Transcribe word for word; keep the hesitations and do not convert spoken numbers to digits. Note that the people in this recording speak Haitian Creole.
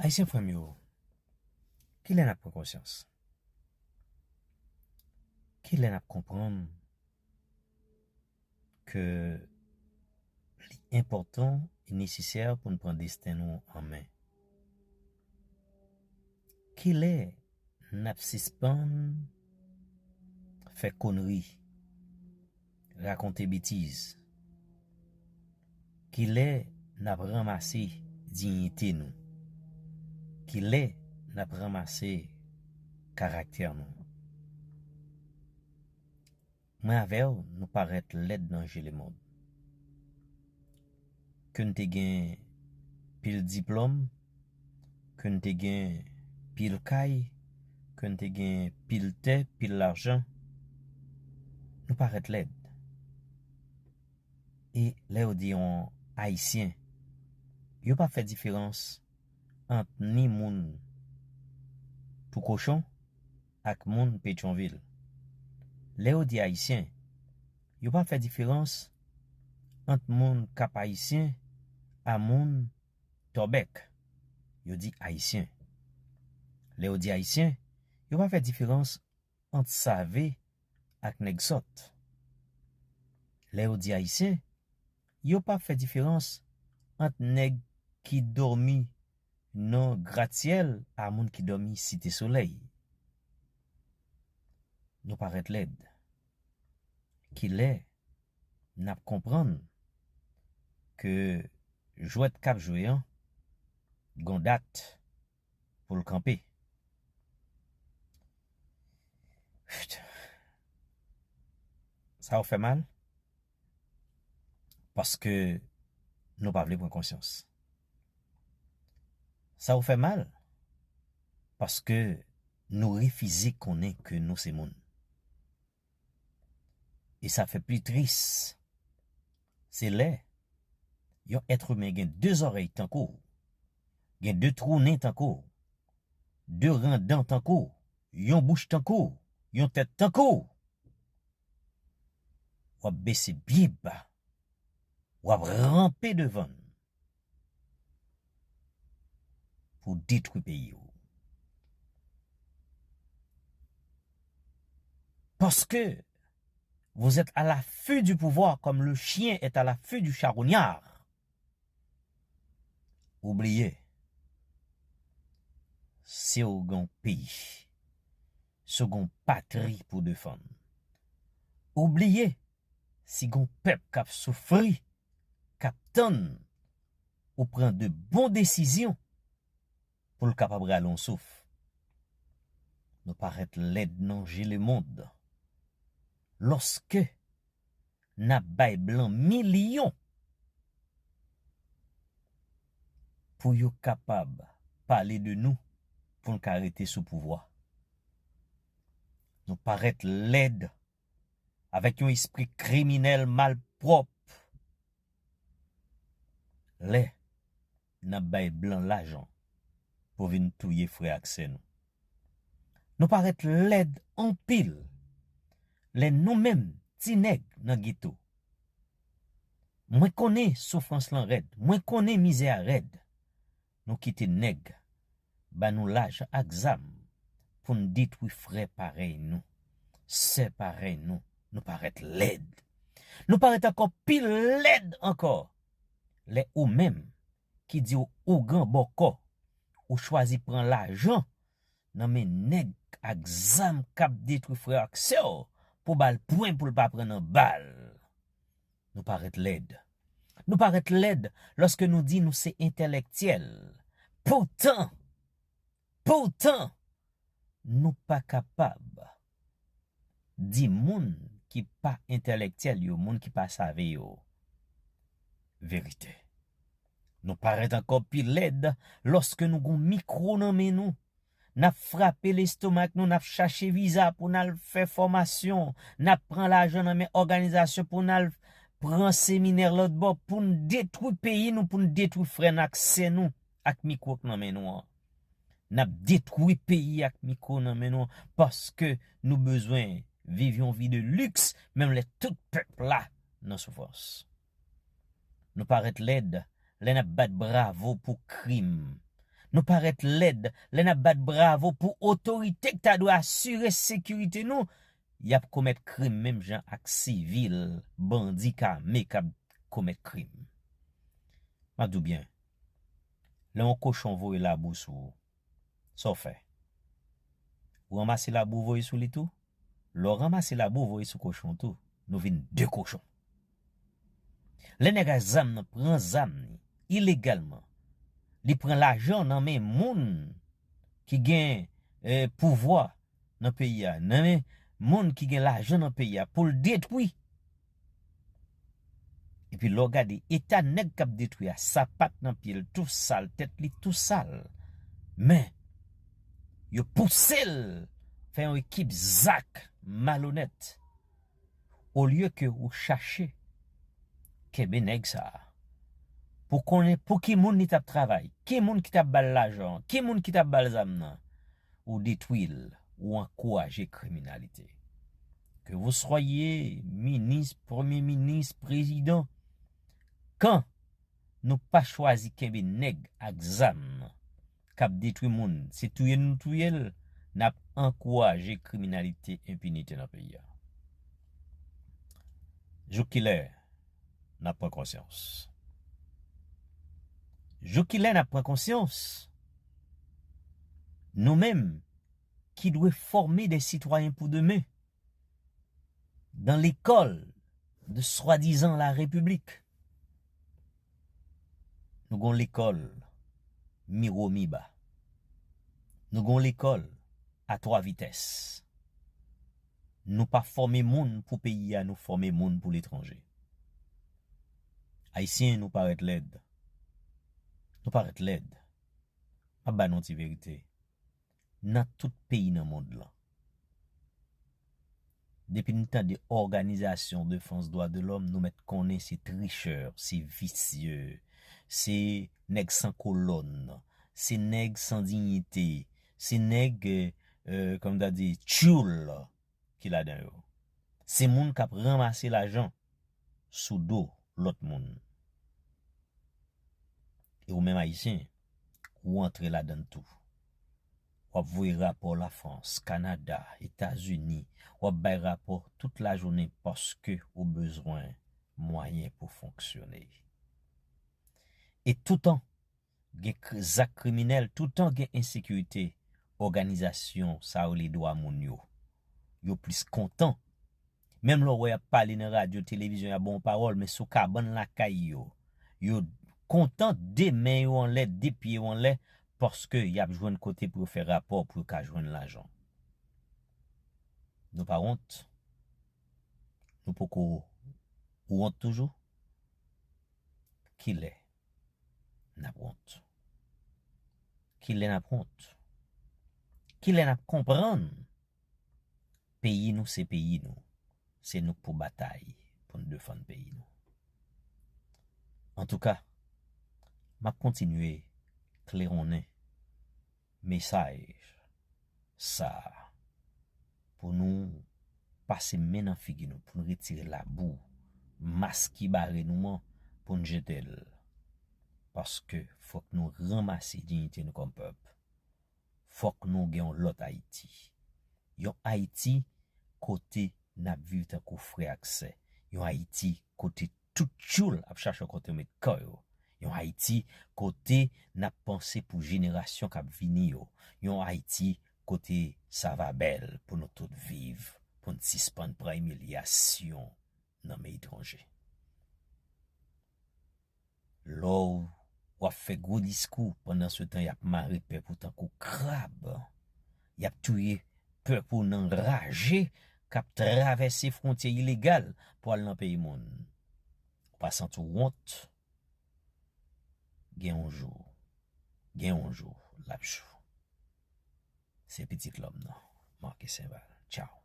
Ayisyen frè m yo, kilè n ap pran konsyans? Kilè n ap konprann ke li enpòtan e nesesè pou n pran desten nou an men? Kilè n ap sispann fè konri, rakonte betiz? Kilè n ap ranmase diyite nou? Kilè n ap ranmase karaktè nou? Mwen avè w, nou parèt lèd nan je lemonn. Ke n te gen pil diplòm, ke n te gen pil kay, ke n te gen pil tè, pil lajan, nou parèt lèd. E lè yo di yon Ayisyen, yo pa fè diferans ant ni moun Pou Kochon ak moun Petyonvil. Lè yo di Ayisyen, yo pa fè diferans ant moun Kap Ayisyen a moun Tòbèk. Yo di Ayisyen. Lè yo di Ayisyen, yo pa fè diferans ant Save ak nèg Sòt. Lè yo di Ayisyen, yo pa fè diferans ant nèg ki dòmi nan gratyèl a moun ki dòmi Site Solèy. Nou parèt lèd. Kilè n ap konprann ke jwèt k ap jwe an gon dat pou l kanpe? Sa w fè mal? Paske nou pa vle pran konsyans. Sa w fè mal? Paske nou refize konnen ke nou se moun. E sa fè pli tris, se lè yon èt imen gen de zòrèy tankou w, gen de twou nen tankou w, de ran dan tankou w, yon bouch tankou w, yon tèt tankou w, w ap bese byen ba, w ap ranpe devan n pou detwi peyi w. Paske vous êtes à l'affût du pouvoir comme le chien est à l'affût du charognard. Ou bliye, si w gen yon peyi, si w gen yon patri pou defann, ou bliye si gen yon pèp k ap soufri, k ap tann ou pran de bon desizyon pou l kapab rale yon souf. Nou parèt lèd nan je lemonn lòske n ap bay blan milyon pou yo kapab pale de nou, pou n ka rete sou pouvwa. Nou parèt lèd avèk yon espri kriminèl malpwòp. Lè n ap bay blan lajan pou vin touye frè ak sè nou. Nou parèt lèd anpil lè nou menm, ti nèg nan geto. Mwen konnen soufrans lan rèd, mwen konnen mizè a rèd. Nou kite nèg ba nou lajan ak zam pou n detwi frè parèy nou, sè parèy nou. Nou parèt lèd. Nou parèt ankò pi lèd ankò lè ou menm ki di w ougan bòkò, ou chwazi pran lajan nan men nèg ak zam k ap detwi frè ak sè w pou ba l pwen pou l pa pran nan bal. Nou parèt lèd. Nou parèt lèd lòske nou di nou se entèlektyèl. Poutan, poutan, nou pa kapab di moun ki pa entèlektyèl yo, moun ki pa save yo, verite. Nou parèt ankò pi lèd lòske nou gon mikwo nan men nou. N ap frape lestomak nou, n ap chache viza pou n al fè fòmasyon, n ap pran lajan nan men òganizasyon pou n al pran seminè lòtbò, pou n detwi peyi nou, pou n detwi frè n ak sè nou ak mikwo k nan men nou an. N ap detwi peyi ak mikwo nan men nou an paske nou bezwen viv yon vi de liks, menm lè tout pèp la nan soufrans. Nou parèt lèd lè n ap bat bravo pou krim. Nou parèt lèd lè n ap bat bravo pou otorite k ta dwe asire sekirite nou, y ap komèt krim menm jan ak sivil, bandi k ame k ap komèt krim. M ap di w byen, lè yon kochon voye labou sou ou, sa w fè? Ou ranmase labou voye sou li tou? Lè w ranmase labou voye sou kochon tou, nou vin de kochon. Lè nèg ak zam nan pran zam li ilegalman, li pran lajan nan men moun ki gen eh, pouvwa nan peyi a, nan men moun ki gen lajan nan peyi a pou l detwi. Epi lè w gade eta nèg k ap detwi a, sapat nan pye l tou sal, tèt li tou sal. Men, yo pouse l fè yon ekip zak malonèt. Olye ke ou chache kenbe nèg sa a pou konnen pou ki moun li t ap travay, ki moun ki t ap ba l lajan, ki moun ki t ap ba l zam nan, ou detwi l, ou ankouraje kriminalite. Ke vous soyez minis, premye minis, prezidan, kan nou pa chwazi kenbe nèg ak zam k ap detwi moun, se touye nou touye l, n ap ankouraje kriminalite, enpinite nan peyi a. Jouk kilè n ap pran konsyans? Jouk kilè n ap pran konsyans? Nou menm ki dwe fòme de sitwayen pou demen, dans l'école de swadizan la repiblik. Nou gon lekòl miwo miba. Nou gon lekòl a twa vitès. Nou pa fòme moun pou peyi a, nou fòme moun pou letranje. Ayisyen, nou parèt lèd. Nou parèt lèd. M ap ba nou ti verite. Nan tout peyi nan mond lan, depi n tande òganizasyon defans dwa de lòm, nou mèt konnen se trichè, se visye, se nèg san kolòn, se nèg san diyite, se nèg, eh, kòm ta di, tchoul ki ladan yo. Se moun k ap ranmase lajan sou do lòt moun. E ou menm Ayisyen, ou antre ladann tou. W ap voye rapò Lafrans, Kanada, Etazini, w ap bay rapò tout lajounen paske ou bezwen mwayen pou fonksyone. E toutan gen kri- zak kriminèl, toutan gen ensekirite, òganizasyon sa yo rele dwa moun yo, yo plis kontan. Menm lè w wè y ap pale nan radyo, televizyon, y ap ba w pawòl, men sou kabann lakay yo, yo kontan de men yo anlè, de pye yo anlè, paske y ap jwenn kote pou yo fè rapò, pou yo ka jwenn lajan. Nou pa wont? Nou poko wont toujou? Kilè n ap wont? Kilè n ap wont? Kilè n ap konprann? Peyi nou se peyi nou. Se nou k pou batay pou n defann peyi nou. Antouka, m ap kontinye klewonnen mesaj sa a pou nou pase men nan figi nou, pou n retire labou, mas ki bare nou an, pou n jete l. Paske fòk nou ranmase diyite nou kòm pèp. Fòk nou gen yon lòt Ayiti. Yon Ayiti kote n ap viv tankou frè ak sè. Yon Ayiti kote tout tchoul ap chache yon kote yo met kò yo. Yon Ayiti kote n ap panse pou jenerasyon k ap vini yo. Yon Ayiti kote sa va bèl pou nou tout viv, pou n sispann pran imilyasyon nan men etranje. Lè w ap fè gwo diskou, pandansetan y ap mare pèp ou tankou krab. Y ap touye pèp ou nan raje k ap travèse fwontyè ilegal pou al nan peyi moun. Ou pa santi w wont? Gen yon jou, gen yon jou, l ap jou. Se pitit lòm nan, Marquis Saint-Val. Tchaw.